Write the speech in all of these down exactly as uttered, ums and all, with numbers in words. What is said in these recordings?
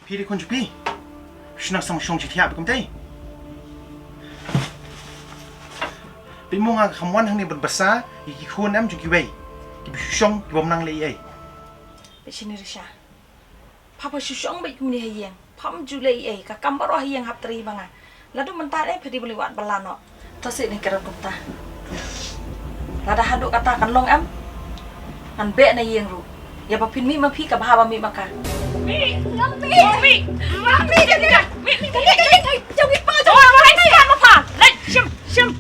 Phi dei khun jong phi. Shu nang shong shong shi thiah phi kumtei. Phi, mo nga kham wan hangne ban basa ïa ki khun em jong kiwei kiba shu shong, kibym nang leh ei ei. Phi shini Risha. Pha, pha shu shong beit kumne ha ïing. Pham ju leh ei ei, ka kam baroh ha ïing hap trei ba nga. Lada mynta eh phi dei ban leit wad bylla noh. To seh ne, ka dang kumta. Lada haduh kata kan long em, ngan beh na ïing ruh. Ïa ba phin mih ma phi ka bha ba mih ma ka. Mih, ngam mih. Mih, ngam mih. Mih, mih, mih, mih. Jauh mih pa, jauh mih pa. Leit shim, shim.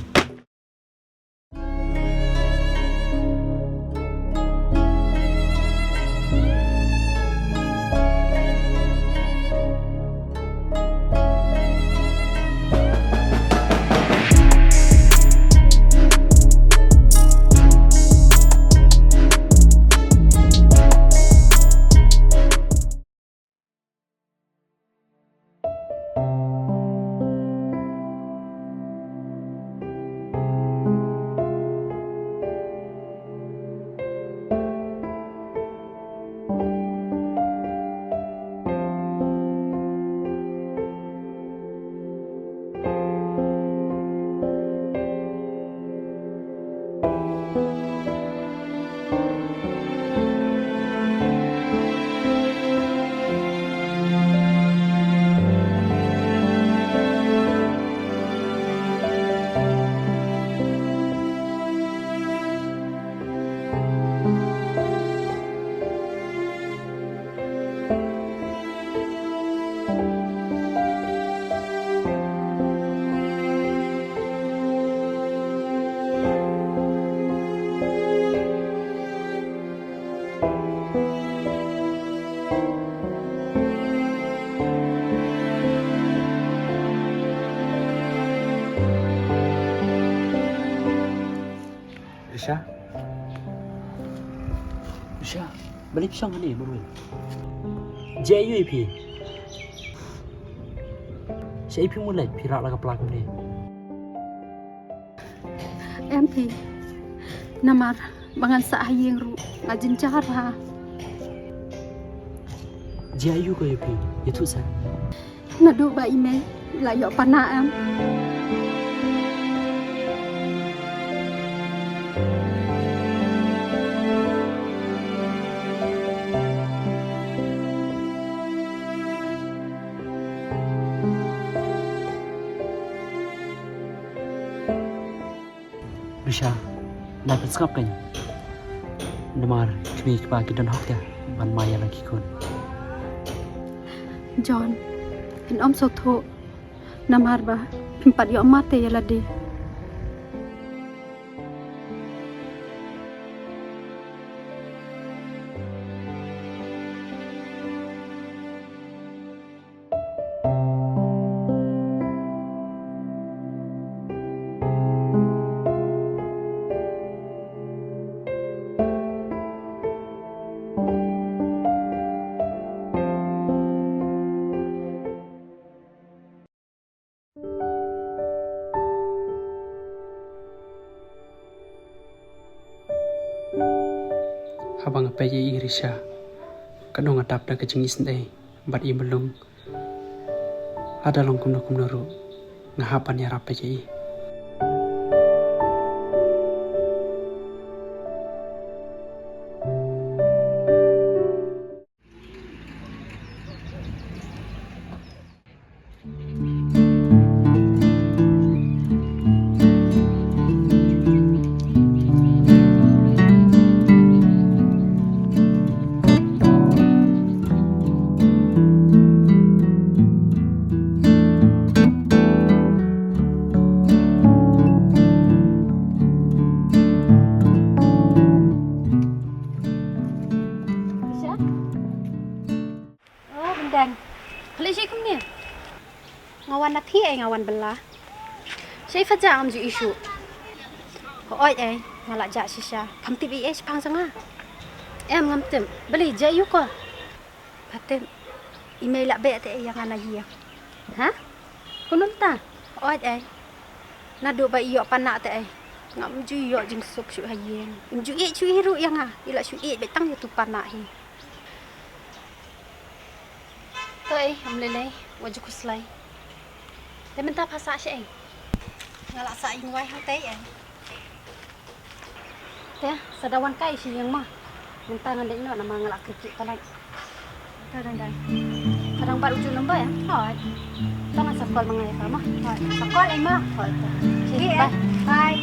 Risha. Risha, balei phi shong hangne marwei? Jia ïa phi. Shaei phi mut leit phi rah la ka pla kumne? Em phi. Namar ba ngan sah ha ïing ruh nga jynjar bha. Jia ïa ko ïa phi, ïathuh sa. Naduh ba i mei i la ïoh pan em. Risha, nai pynsngap kein. Namar kmie ki kpa ki don hok te ban mad ïa la ki khun. John, phin ym sngewthuh. Namar ba phim pat ïoh mad te ïa lade. Haba nga peit ïa i Risha, ka dang nga dap da ka jingisynei bad i Mlung. Lada long kumno kumno ruh, nga hap ban ïarap beit ïa i. Risha? Oh, Bendang. Phi leit shaei kumne? Nga wan na phi ei, nga wan bylla. Shaei pha jah ngam ju ïohi shuh. Hooid ei, nga la jah shisha. Pham tip ei ei shaphang jong nga? Em, ngam tip. Balei, jia ïa ko? Pha tip. I mei la beh te ei ïa nga na ïing. Ha? Kumno mynta? Hooid ei. Naduh ba i ïoh pan te ei, ngam ju ïoh jingsuk shuh ha ïing. Im ju ïeit shuh hi ruh ïa nga. I la shu ïeit beit tang ïa utu u pan hi. To ei, ym lei lei, wat ju khuslai. Te mynta pha sah shaei? Nga la sah ïing wai hangtei ei. Te sa da wan kai sha ïing ma. Mynta ngan dei noh namar nga la kyrkieh palat. Te dang dang. Sa dang bat u ju number em? Hooid. To ngan sa call ma nga ïa ka ma. Hooid. Sa call ei ma. Hooid. Bye. Bye.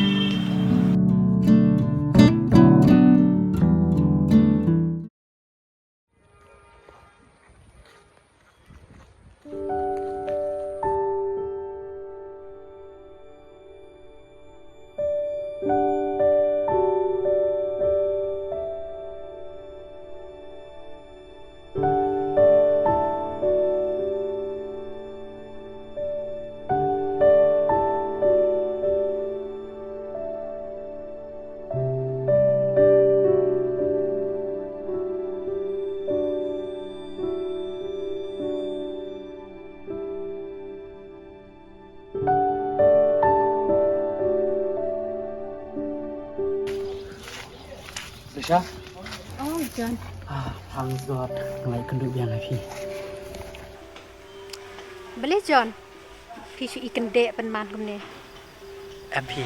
Risha? Oh, John. Ah, thanks God. Nga la ïakynduh biang ïa phi. Balei John? Phi shu i kyndeh pynman kumne. Em phi.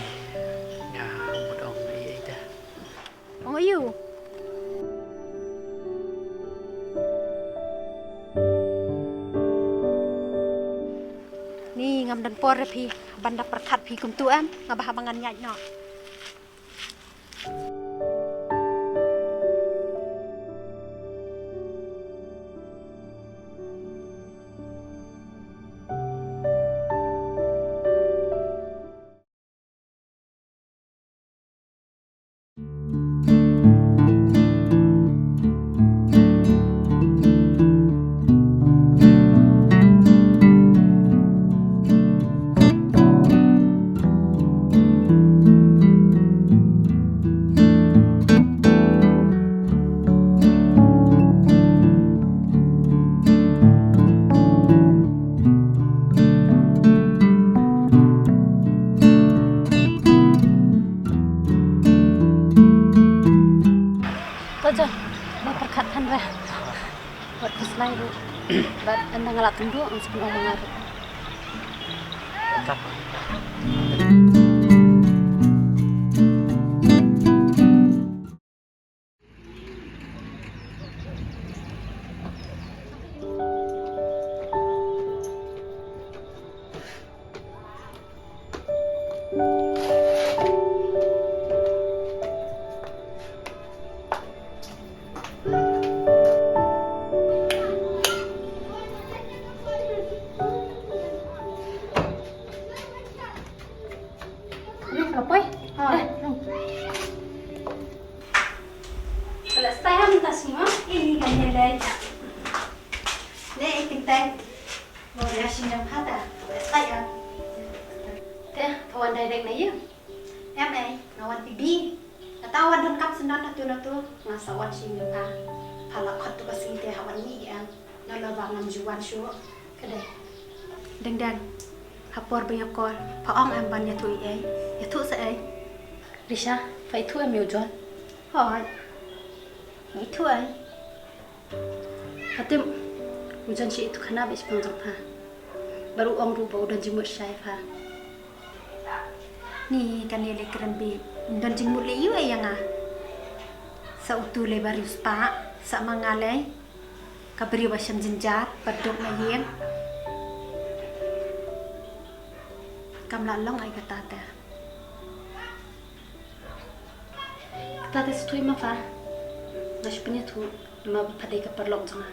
Nga mut ong ei ei da. Ong aïu? Ni ngam don por ïa phi, ban da pyrkhat phi kumtu em, nga ba haba ngan ïaid noh. To John, ba pyrkhat than re. Wat khuslai ruh. Bad ynda nga la kynduh, ngan sa pynong ma nga ruh. Poi. Ha. Ka la stay ha mynta sngi ma? Ini kan ïa lei. Ne, eh, kyntai. Mo ïa shin jam phata. Ka la stay ha. Te, ka wan direct na ïa. Em ei, nga wan phi bi. Kata wan donkam sendon natu natu. Nga sa wan shin jam pha. Pha la khot tu ka sngi te ha wan ni em. Nalor ba ngam ju wan shuh. Ka dei. Deng deng. Ha por ba ïa call. Pha ong em ban ïathuh ei ei. Ïathuh sa ei. Risha, pha ithuh em ïa u John? Hooid. Ithuh ei. Pha tip. U John shi ithuh khana ba i shipang jong pha. Bad u ong ruh ba u don jingmut shai pha. Ni kane lei kren beit. Don jingmut lei ïa u ei ïa nga. Sa utu lei ba riewspah, sa ma nga lei. Ka briew ba shem jynjar, ba duk na ïing. Kam lah long ei kata te. Kata te suthui ma pha. Nga shu pynïathuh, ma pha dei ka paralok jong nga.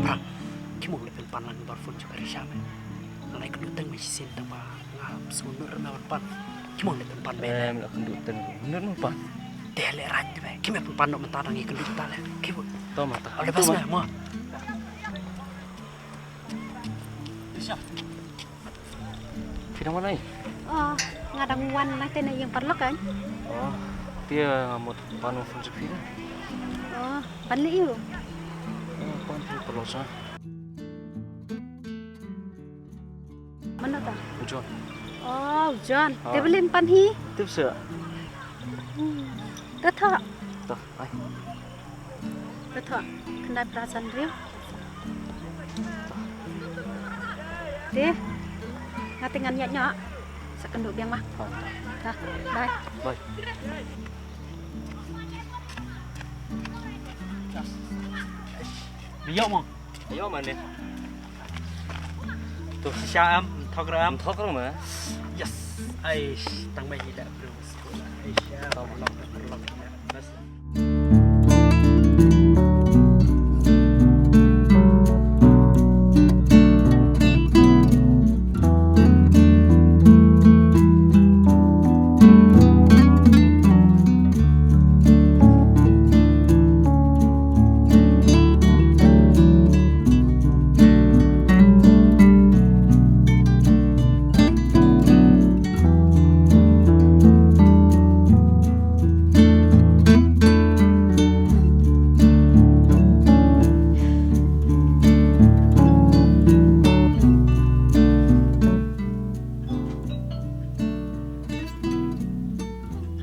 Pha, khie mo leh pynpan lang bar phone jong ka Risha me. Nga la ïakynduh teng me shisien tang ba ngam sngewthuh re me ban pan. Khie mo leh pynpan me. Em, la kynduh teng. Mynta mo pan. Te leh rang te me. Khie me pynpan noh mynta dang ïakynduh ta leh. Khie mo. To ma ta. All the best me mo. Risha. Phi dang wan ai? Ah, Nga dang wan na te na ïing paralok kan? Oh, te nga mut pan u phone sha phi. Oh, pan li u. Oh, pan phi paralok sa. Mano ta? U John. Oh, u John. Ah. Te balei pan hi? Tip sa. Hmm. Ta tha. Ta, ai. Ka thoh khyndai phra san riew. Te nga te ngan ïaid noh. Sa kynduh biang ma. Ha. Ha. Bye. Bye. Biang ma. Ayo mane. Tu shisha am, thok ra am. Thok ra ma. Yes. Ai, tang mai hi la bro. Ai, sha. Tang mai. Bas.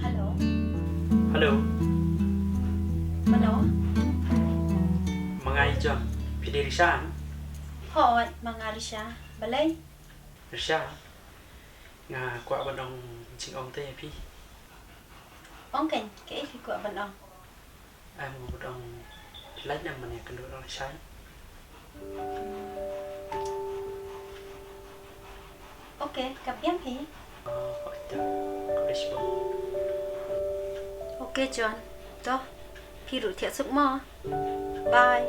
Hello. Hello. Mano? Ma nga i John. Phi dei Risha? Hooid, ma nga Risha. Balei? Risha, nga kwah ban ong jingong te ïa phi. Ong kein, kaei phi kwah ban ong? Ai mo, ba dang lait na mane kan dang shai. Ok, ka biang hi. Ah, ita, ka dei shibun. Ok, John. To, phi ruh thiah suk mo. Bye.